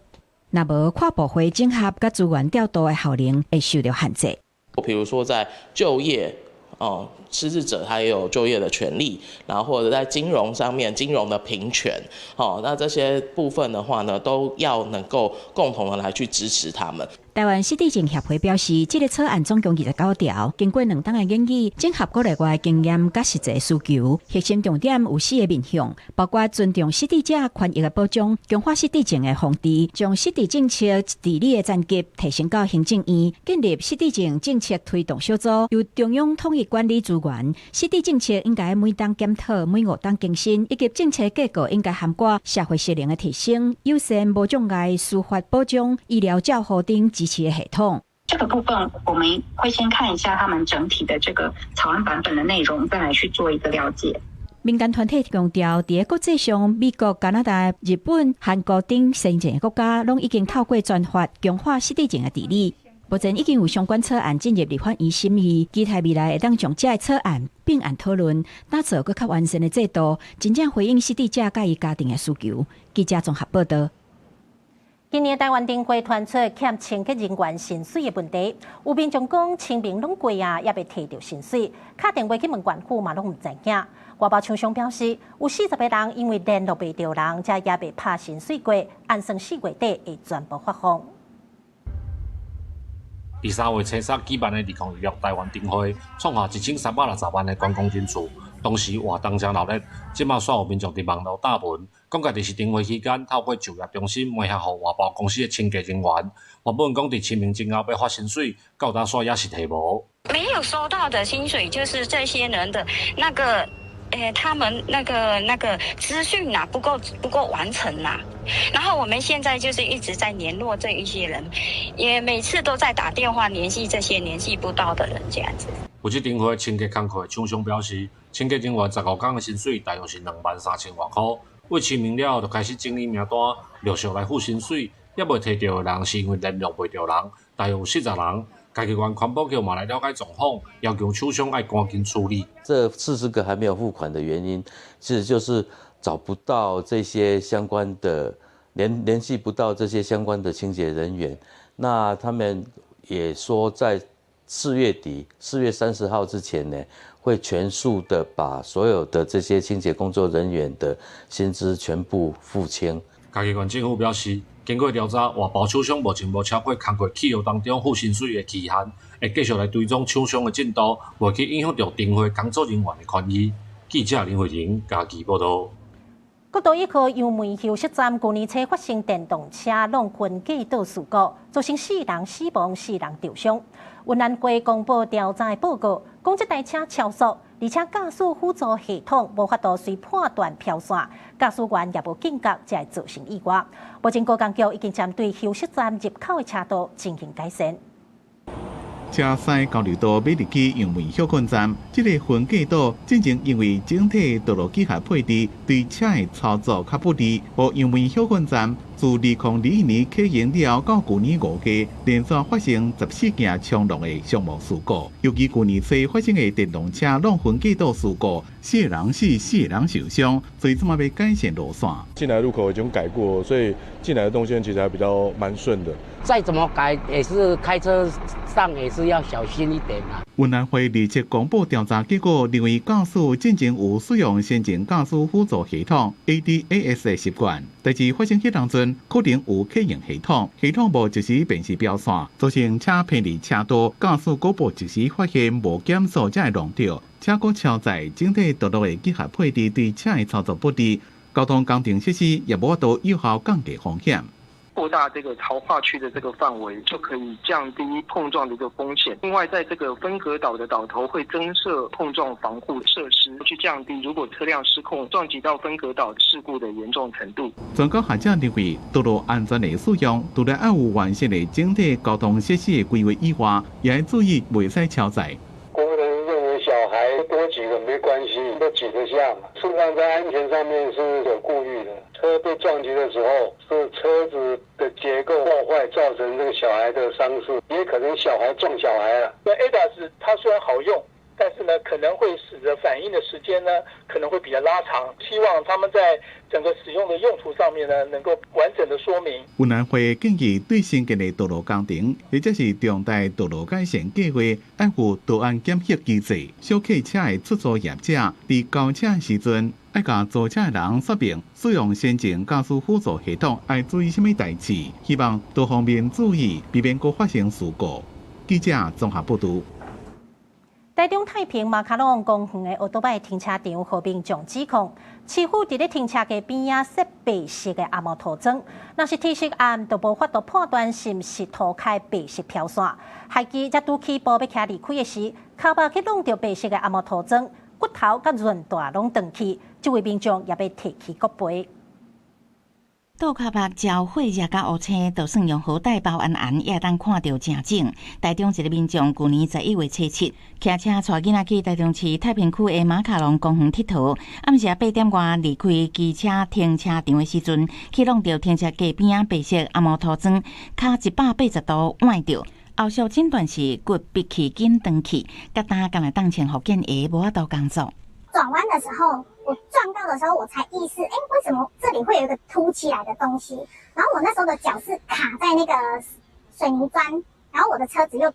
若無跨部會整合佮資源調度的效能會受到限制。比如說在就業。哦，失智者他也有就業的權利，然後或者在金融上面，金融的平權，哦，那這些部分的話呢，都要能夠共同的來去支持他們。台灣失智症協會表示，這个草案總共29條，經過2冬的研議，整合國內外經驗佮實際需求，核心重點有四个面向，包括尊重失智者權益的保障，強化失智症的防治，將失智政策治理的層級提升到行政院，建立失智症政策推動小組，由中央統一管理資源。失智政策應該每冬檢討，每5冬更新，以及政策架構應該涵蓋社會失能的提升、友善無障礙司法保障、醫療照護等支持的系統。這個部分我們會先看一下他們整體的這個草案版本的內容，再來去做一個了解。民間團體強調，佇國際上，美國、加拿大、日本、韓國等先進國家，攏已經透過專法強化失智症的治理。目前已經有相關草案進入立法院審議，期待未來會當將這个草案併案討論，打造閣較完善的制度，真正回應失智者佮伊家庭的需求。記者綜合報道。今年台灣燈會傳出欠清潔人員薪水的問題，有民眾講清明攏過啊，猶未提著薪水，敲電話去問縣府嘛攏毋知影。外包廠商表示，有40個人因為聯絡袂著人，才猶未拍薪水過，按算4月底會全部發放。佇3月初三舉辦的2026台灣燈會，創下1360萬的觀光人次。當時活動誠鬧熱，這馬煞有民眾佇網路貼文，講家己是燈會期間透過就業中心媒合予外包公司的清潔人員，原本講佇清明前後欲發薪水，到今煞猶是提無。沒有收到的薪水，就是這些人的那個，他們那個資訊啊，不夠完成呐。然後我們現在就是一直在聯絡這一些人，也每次都在打電話聯繫這些聯繫不到的人，這樣子。負責燈會清潔工課的廠商表示，清潔人員15工的薪水大約是2萬3千外箍。為清明了後，就開始整理名單，陸續來付薪水。猶未提著的人是因為聯絡袂著人，大約有40人。嘉義縣環保局嘛來了解狀況，要求廠商愛趕緊處理。這40個還沒有付款的原因，其實就是找不到這些相關的聯繫不到這些相關的清潔人員。那他們也說在4月底，4月30號之前呢，會全數的把所有的這些清潔工作人員的薪資全部付清。嘉義縣政府表示，經過調查，外包廠商目前無超過工課契約當中付薪水的期限，會繼續來追蹤廠商的進度，袂去影響著燈會工作人員的權益。記者林慧玲嘉義報道。國道1號楊梅休息站，舊年初發生電動車挵分隔島事故，造成四人死亡、四人受傷。雲南街公布調查報告，講這台車超速，而且駕駛輔助系統無法度隨判斷飄線，駕駛員也無警覺，才會造成意外。目前高工局已經針對休息站入口的車道進行改善。車駛交流道欲入去楊梅歇睏站，這个分隔島進前因為整體道路機械配置對車的操作較不利，予楊梅歇睏站自2021年啟用了後，到舊年5月，連續發生14件衝撞的傷亡事故。尤其舊年初發生的電動車挵分隔島事故，四個人死，四個人受傷，所以這馬欲改善路線。進來路口已經改過，所以進來的動線其實還比較蠻順的。再怎麼改，也是開車上也是要小心一點啦。運安會27公布調查結果，認為駕駛進前有使用先進駕駛輔助系統 ADAS 的習慣，代誌發生彼當陣可能有啟用系統，系統無即時辨識標線，造成車偏離車道，駕駛閣無及時發現無減速才會挵著，車閣超載，整體道路的機械配置對車的操作不利，交通工程設施也無法度有效降低風險。擴大這個槽化區的這個範圍，就可以降低碰撞的一個風險。另外，在這個分隔島的島頭會增設碰撞防護設施，去降低如果車輛失控撞擊到分隔島事故的嚴重程度。專家學者認為，道路安全的使用，除了愛有完善的整體交通設施的規劃以外，也愛注意袂使超載。國人認為小孩多擠個沒關係，都擠得下嘛。事實上，在安全上面是有顧慮的。車被撞擊的時候，是車子的結構破壞造成這個小孩的傷勢，也可能小孩撞小孩了。那 ADAS 它雖然好用，但是呢，可能會使得反應的時間呢，可能會比較拉長。希望他們在整個使用的用途上面呢，能夠完整的說明。運安會建議對新建的道路工程，或者是重大道路改善計劃，愛有道安檢核機制。小客車的出租業者佇交車時陣，愛共租車的人說明使用先進駕駛輔助系統愛注意啥物代誌，希望多方面注意，避免閣發生事故。記者綜合報導。台中太平馬卡龍公園的歐多擺停車場，予民眾指控，市府佇咧停車格邊仔設白色的紅毛塗裝，若是天色暗，就無法度判斷是毋是塗開白色飄線。害機才拄起步欲騎離開的時，跤肉去挵著白色的紅毛塗裝，骨頭佮韌帶攏斷去，這位民眾也欲提起國賠。倒跤目焦火熱佮烏青，就算用雨袋包絚絚，也會當看著誠準。台中一个民眾舊年11月初7，騎車帶囡仔去台中市太平區的馬卡龍公園𨑨迌，暗時8點外離開機車停車場的時陣，去挵著停車格邊仔白色紅毛塗裝，跤180度崴著，後續診斷是骨畢氣筋斷去，佮擔敢若當穿復健鞋，無法度工作。轉彎的時候，我撞到的時候，我才意識，哎，為什麼這裡會有一個凸起來的東西？然後我那時候的腳是卡在那個水泥磚，然後我的車子又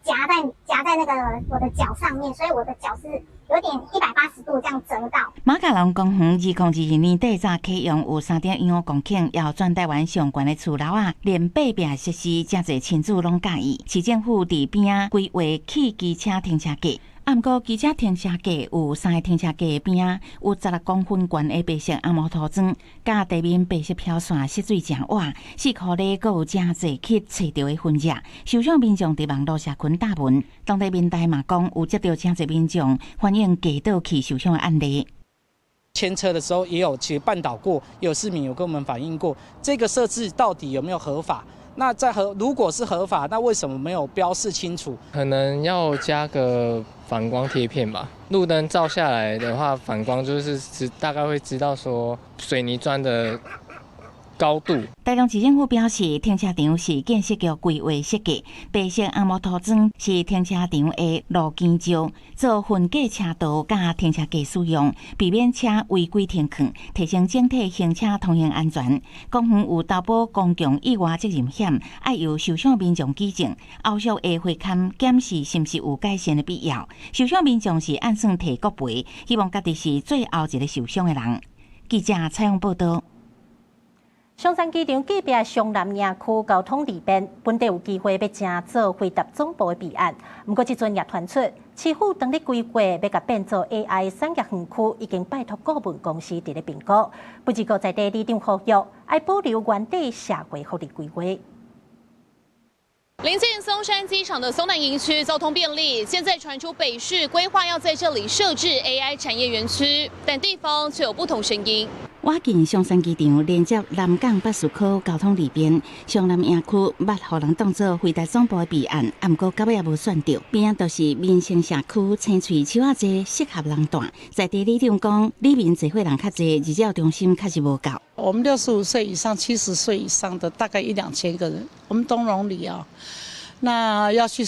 夾在那個我的腳上面，所以我的腳是有點180度這樣折到。馬卡龍公園2022年底早啟用，有3.15公頃，予全台灣上懸的厝樓仔，連爬壁設施，誠濟親子攏佮意。市政府佇邊仔規劃汽機車停車格。啊，毋過機車停車格有三个停車格邊仔有16公分懸的白色紅毛塗裝，佮地面白色飄線色水誠倚，4箍里閣有誠濟去揣著的痕跡。受傷民眾佇網路社群貼文，當地民代嘛講有接著誠濟民眾反映街道去受傷的案例。牽車的時候也有其實絆倒過，有市民有跟我們反映過，這個設置到底有沒有合法？那在合如果是合法，那為什麼沒有標示清楚？可能要加個反光貼片吧。路燈照下來的話，反光就是知大概會知道說水泥磚的高度。台中市政府表示，停車場是建設局規劃設計，白色紅毛塗裝是停車場的路肩石，做分隔車道佮停車格使用，避免車違規停囥，提升整體行車通行安全。公園有投保公共意外責任險，愛由受傷民眾舉證，後續會會勘檢視是毋是有改善的必要。受傷民眾是按算提國賠，希望家己是最後一个受傷的人。記者採訪報導。松山機場隔壁松南營區交通利便，本底有機會欲成做輝達總部的備案。毋過這陣也傳出，市府當咧規劃欲共變做 AI 產業園區，已經拜託顧問公司佇咧評估。不過在地里長呼籲，愛保留原底社會福利規劃。臨近松山機場的松南營區交通便利，現在傳出北市規劃要在這裡設置 AI 產業園區，但地方卻有不同聲音。倚近松山機場連接南港北士科交通利便，雙南營區捌予人當做飛台總部的備案，毋過到尾也無選著。邊仔就是民生社區，青翠樹仔濟，適合人蹛。在地里長講，里面濟歲人較濟，日照中心確實無夠。我們65歲以上、70歲以上的大概一兩千個人，我們東榮里啊，那要去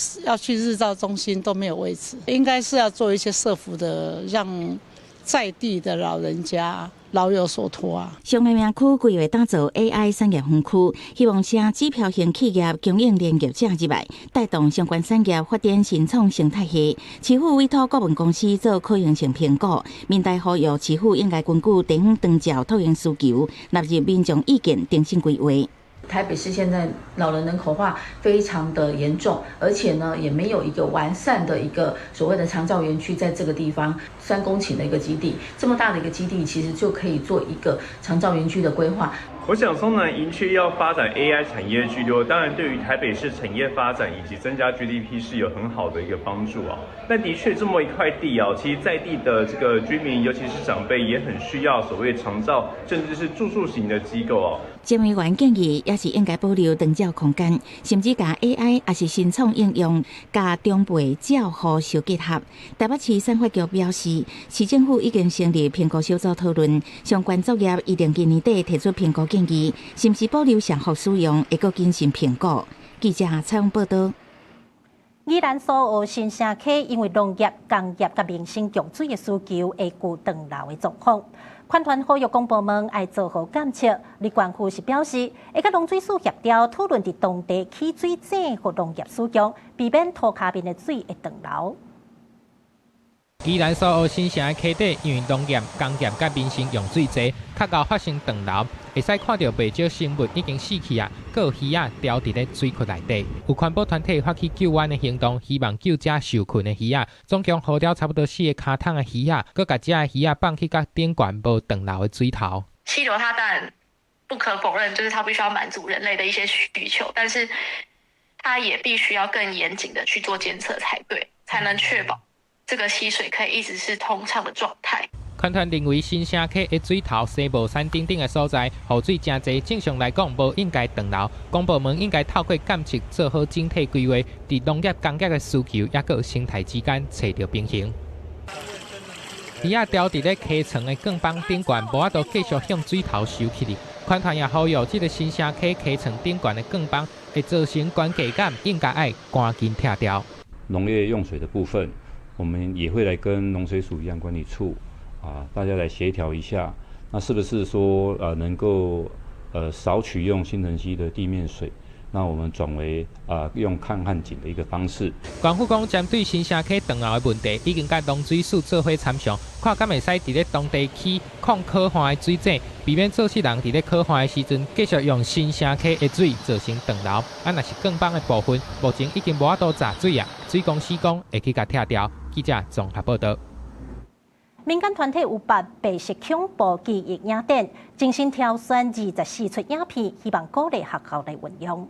日照中心都沒有位置，應該是要做一些社福的，讓在地的老人家老有所托啊！雙南營區規劃打造 AI 產業園區，希望請指標型企業、供應鏈業者入來，帶動相關產業發展新創生態系。市府委託顧問公司做可行性評估，民代呼籲市府應該根據地方長照托嬰需求，納入民眾意見，重新規劃。台北市現在老人人口化非常的嚴重，而且呢，也沒有一個完善的一個所謂的長照園區，在這個地方3公頃的一個基地，這麼大的一個基地，其實就可以做一個長照園區的規劃。我想松南營區要發展 AI 產業聚落，當然對於台北市產業發展以及增加 GDP 是有很好的一個幫助啊。但的確這麼一塊地啊，其實在地的這個居民，尤其是長輩，也很需要所謂長照，甚至是住宿型的機構哦。鄭委員建議，也是應該保留長照空間，甚至共 AI 抑是新創應用，佮長輩照護相結合。台北市產發局表示，市政府已經成立評估小組討論相關作業，預定今年底提出評估建議，是毋是保留社福使用，會閣謹慎評估。記者採訪報導。宜蘭蘇澳新城溪因為農業、工業佮民生用水的需求，會舊斷流的狀況。環團呼籲公部門愛做好監測。李縣府是表示，會佮農水署協調討論佇當地起水井予農業使用，避免塗跤面的水會斷流。宜蘭蘇澳新城的溪底，因為農業、工業佮民生用水濟，較𠢕發生斷流，會使看著袂少生物已經死去啊，閣有魚仔牢佇咧水窟內底。有環保團體發起救援的行動，希望救這受困的魚仔。總共捕著差不多四个跤桶的魚仔，閣共這的魚仔放去較頂懸無斷流的水頭。溪流它當然不可否認，就是它必須要滿足人類的一些需求，但是它也必須要更嚴謹的去做監測才對，才能確保這個溪水可以一直是通暢的狀態。環團認為新城溪的水頭、西帽山等等的所在，雨水誠濟，正常來講無應該斷流。公部門應該透過監測做好整體規劃，佇農業、工業的需求，抑閣生態之間揣著平衡。魚仔牢佇咧溪床的鋼板頂懸，無法度繼續向水頭收起去。環團也呼籲，這个新城溪溪床頂懸的鋼板會造成懸架感，應該愛趕緊拆掉。農業用水的部分，我們也會來跟農水署漁港管理處啊，大家來協調一下，那是不是說能夠少取用新城溪的地面水，那我們轉為用抗旱井的一個方式。縣府講，針對新城溪斷流的問題，已經佮農水署做伙參詳，看敢會使佇咧當地起抗渴旱的水井，避免做事人佇咧渴旱的時陣繼續用新城溪的水造成斷流。啊，若是鋼板的部分，目前已經無法度閘水啊，水公司講會去共拆掉。記者綜合報導。民間團體有辦白色恐怖記憶影展，精心挑選24出影片，希望鼓勵學校來運用。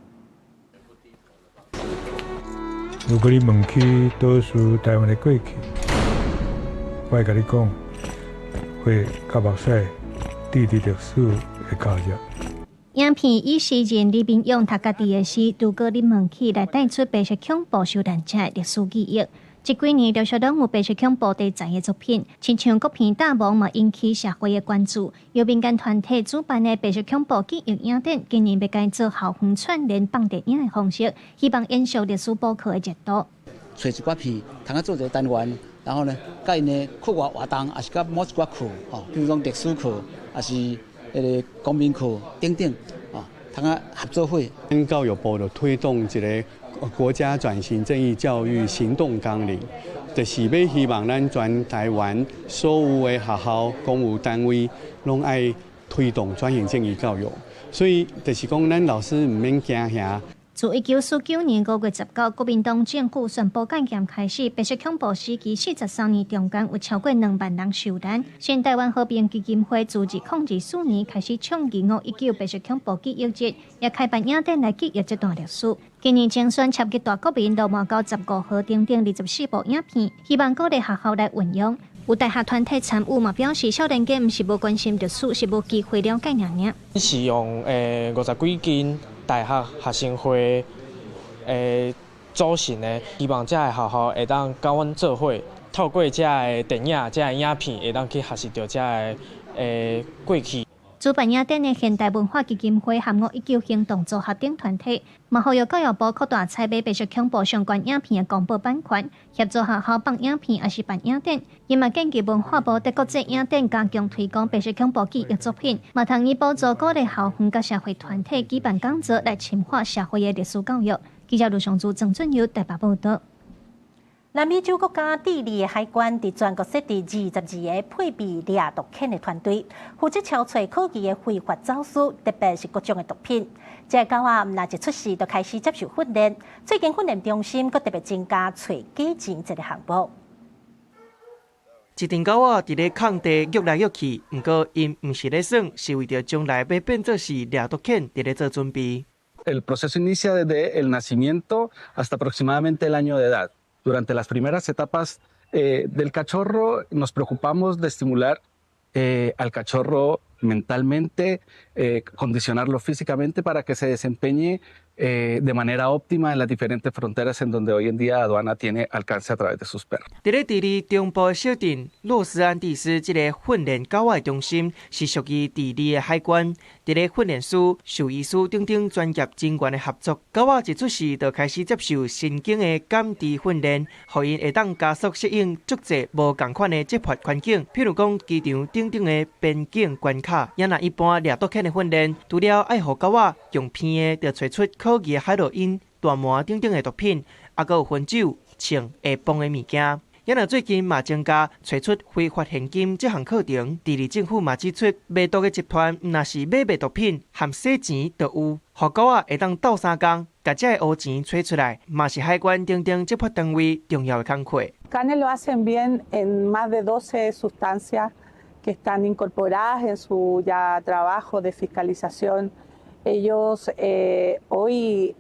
如果你問起倒數台灣的過去，我會共你講，血佮目屎滴佇歷史的交接。影片以詩人李明勇讀家己的詩《如果你問起》來帶出白色恐怖受難者的歷史記憶。這幾年陸續攏有白色恐怖題材的作品，親像國片大王嘛引起社會的關注。由民間團體主辦的白色恐怖記憶影展，今年欲改做校園串聯放電影的方式，希望延續歷史補課的熱度。揣一寡片，通啊做一個單元，然後呢，佮𪜶的課外活動，抑是佮某一寡課，吼，比如講歷史課，抑是彼个公民課等等，哦，通啊合做伙。教育部就推動一个國家轉型正義教育行動綱領，就是欲希望咱全台灣所有的學校、公務單位攏愛推動轉型正義教育，所以就是講，咱老師毋免驚嚇。自1949年5月19，國民黨政府宣布戒嚴開始，白色恐怖時期43年中間有超過2萬人受難。新台灣和平基金會自2024年開始創2519白色恐怖記憶日，也開辦影展來記憶這段歷史。今年精選插入大國民羅磨溝15號等等24部影片，希望鼓勵學校來運用。有大學團體參與嘛，表示少年家毋是無關心歷史，是無機會了解爾爾。是用50幾間大學學生會組成的，希望這个學校會當佮阮做伙，透過這个電影、這個影片，會當去學習著這个過去。主辦影展的現代文化基金會和519行動組合等團體，嘛呼籲教育部擴大採買白色恐怖相關影片的公布版權，協助學校放影片，抑是辦影展。伊嘛建議文化部佇國際影展加強推廣白色恐怖記憶作品，嘛通以補助鼓勵校園佮社會團體舉辦講座來深化社會的歷史教育。記者盧尚珠、鄭俊友台北報道。南美洲國家智利的海關佇全國設置22個配備掠毒犬的團隊，負責搜揣可疑的非法走私，特別是各種的毒品。這个狗仔毋但一出世就開始接受訓練，最近訓練中心閣特別增加揣假錢這个項目。一陣狗仔佇咧空地躍來躍去，毋過𪜶毋是咧耍，是為著將來欲變做是掠毒犬佇咧做準備。 El proceso inicia desde el nacimiento hasta aproximadamente el año de edad. Durante las primeras etapas del cachorro nos preocupamos de estimular al cachorro mentalmente, condicionarlo físicamente para que se desempeñe de manera óptima en las diferentes fronteras en donde hoy en día aduana tiene alcance a través de sus perros。佇咧智利中部的小鎮洛斯安第斯，這个訓練狗仔的中心是屬於智利的海關。佇咧訓練師、獸醫師等等專業人員的合作，狗仔一出世就開始接受神經的感知訓練，予𪜶會當加速適應足濟無仝款的執法環境，譬如講機場等等的邊境關卡。也若一般掠毒犬的訓練，除了愛予狗仔用鼻的，就揣出可疑的海洛因、大麻等等的毒品，抑閣有薰酒、銃、會爆的物件。也若最近嘛增加揣出非法現金這項課程，智利政府嘛指出，賣毒的集團毋若是買賣毒品，含洗錢都有，予狗仔會當鬥相共，共這个烏錢揣出來，嘛是海關等等執法單位重要的工課。 Canes lo hacen bien en más de 12 sustancias que están incorporadas en su ya trabajo de fiscalización. Ellos hoy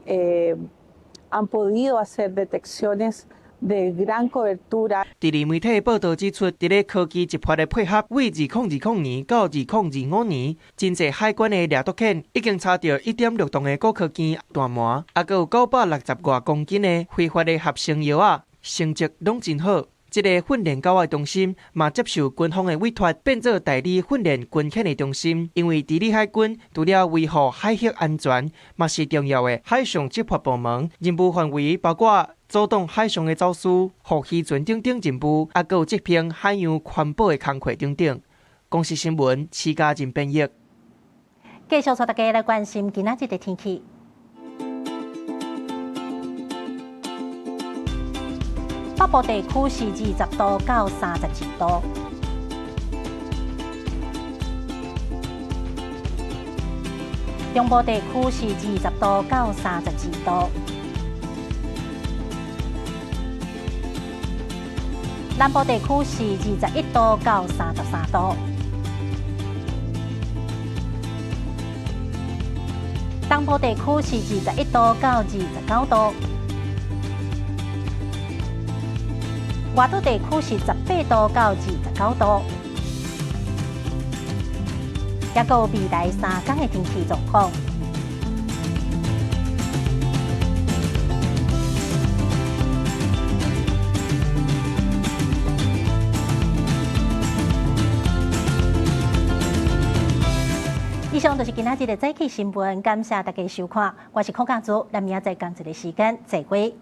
han podido hacer detecciones de gran cobertura。智利媒體報導指出，佇咧科技執法的配合，為2020年到2025年，真濟海關的掠毒犬已經查著1.6噸的古柯鹼大麻，抑閣有960外公斤的非法的合成藥仔，成績攏真好。這个訓練狗仔中心嘛接受軍方的委託，變做代理訓練軍犬的中心。因為智利海軍除了維護海域安全，嘛是重要的海上執法部門，任務範圍包括阻擋海上的走私、護漁船等等任務，抑閣有執行海洋環保的工課等等。公視新聞，徐家仁編譯。繼續帶大家來關心今仔日的天氣。北部地區是20度到32度，中部地區是20度到32度，南部地區是21度到33度，東部地區是21度到29度。外島地區是18度到29度，抑閣有未來3天的天氣狀況。以上就是今仔日的早起新聞，感謝大家收看，我是柯家祖，咱明仔載仝一个時間再會。